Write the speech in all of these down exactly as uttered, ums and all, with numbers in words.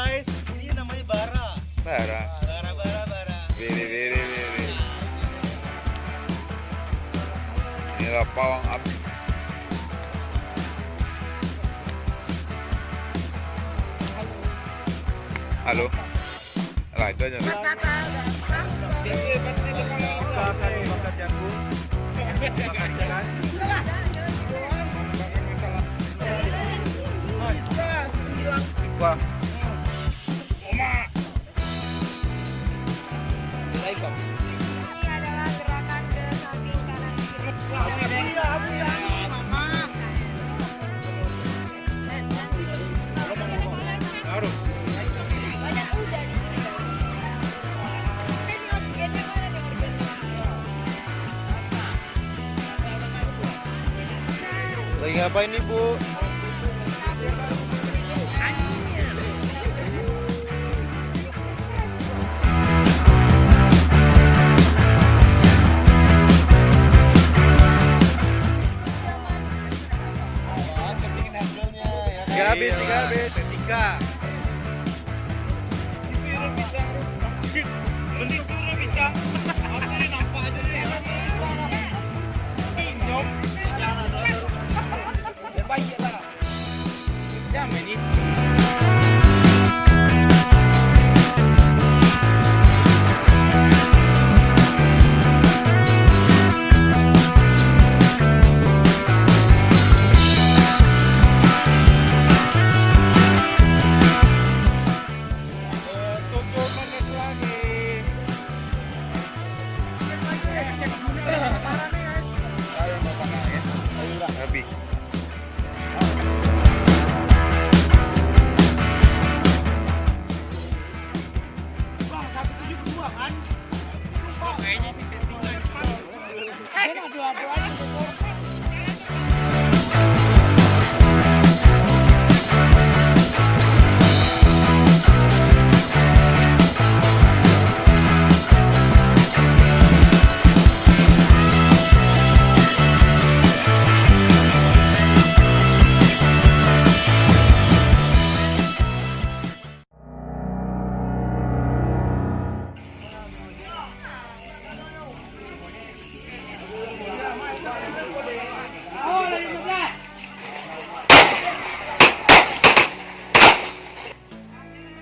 Guys, ini namanya bara. Bara. Bara, bara, bara. Biri, biri, biri. Inilah pawang api. Halo. Lah, itu aja. Makan, makan jagung. Makan ikan. Wah. Ini adalah gerakan ke samping kanan kiri. Banyak udah di sini. Ini organnya mana nih organnya? Lagi ngapain nih, Bu? Tiga habis, tiga habis. Tiga. Habis.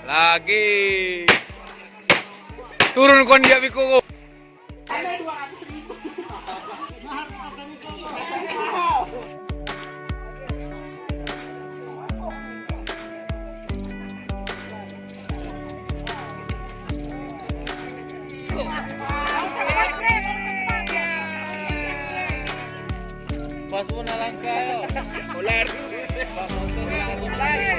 Lagi. Turun kon diak biko ko. Pas pun alangkah yo. Ular. Pas pun alangkah.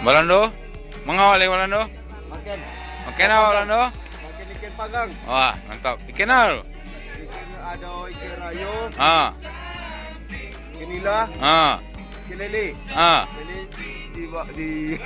Balando? Manga awak lai Balando? Makan. Makan awak Balando? Makan ikan panggang. Wah, mantap. Ikan apa? Ikan, ado ikan rayo. Ha. Ikan nila. Ha. Ikan lele. Ha. Lele di, di, di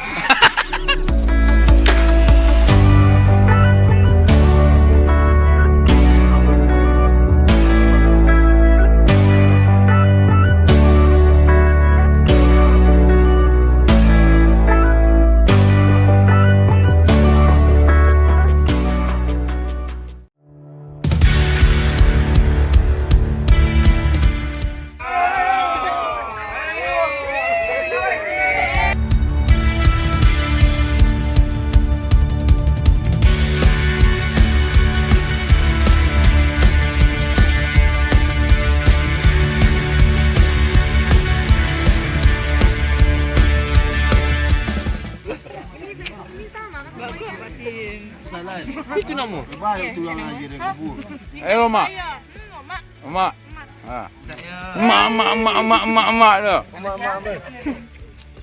Itu namo? Coba tulang lagi dari kubur. Eh, Mak. Mak. Ha. Mak, mak, mak, mak, mak, mak tu. Mak, mak, mak.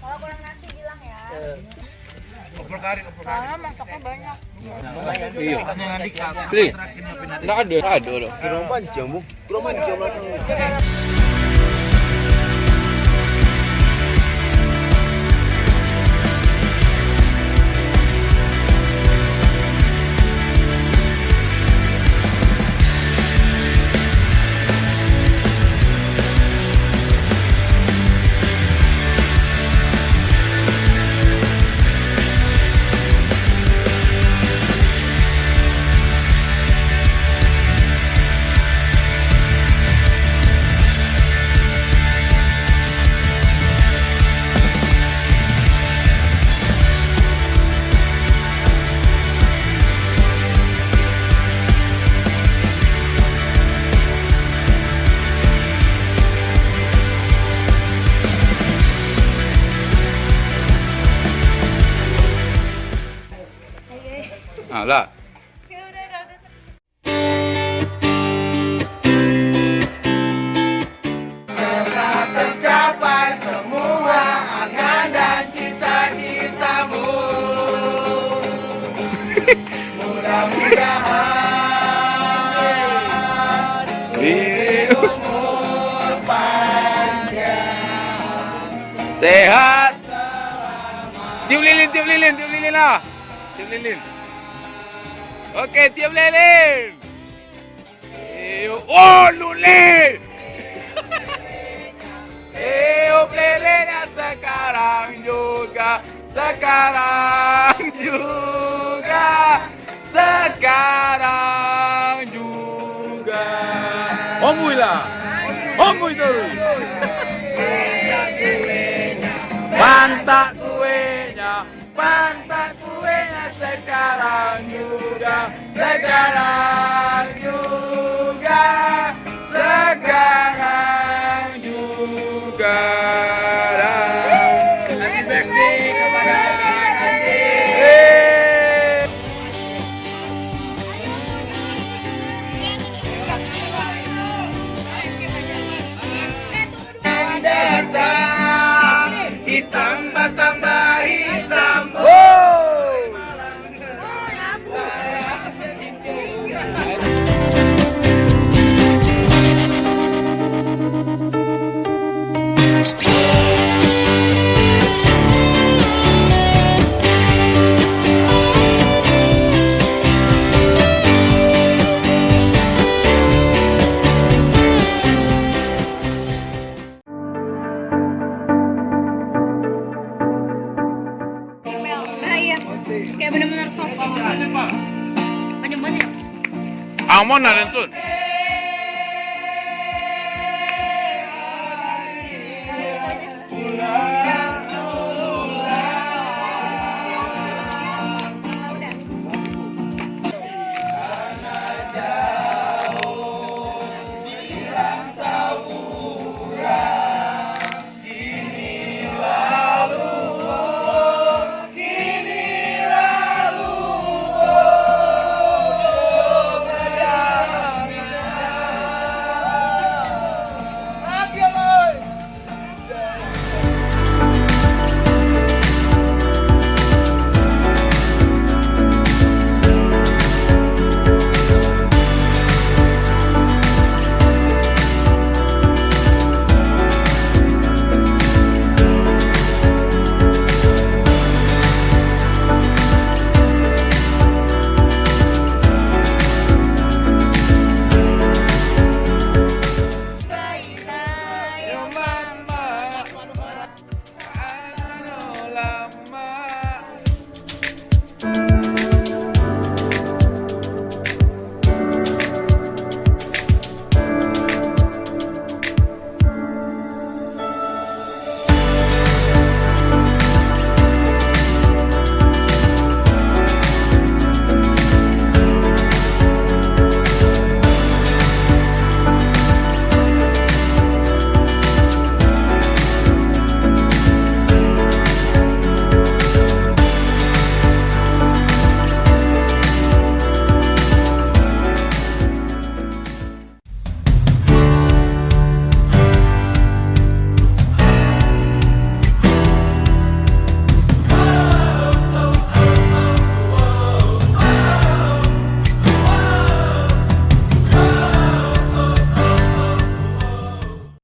Kalau kurang nasi bilang ya. Soalnya masaknya banyak. Iyo. Li. Ndak ado, ndak ado doh. Kurang pancang, Bu. Kurang pancang belakang. Alah. Semoga tercapai semua angan dan cita-citamu. Mudah-mudahan diberi umur panjang. Sehat. Tiup lilin, tiup lilin, tiup lilin lah. Tiup lilin. Oke, tiup lilin. Tiup, oh, lilin. Tiup lilinnya sekarang juga, sekarang juga, sekarang juga. Ombui lah. Ombui terus. Pantak kuenya. Pantak kuenya sekarang juga, sekarang juga, sekarang juga. Happy birthday kepada Andi. Datang, datang, hitam bertambah hitam. Nah, iya. Kayak bener-bener sosok. Panjang banget ya? Amon ada sun.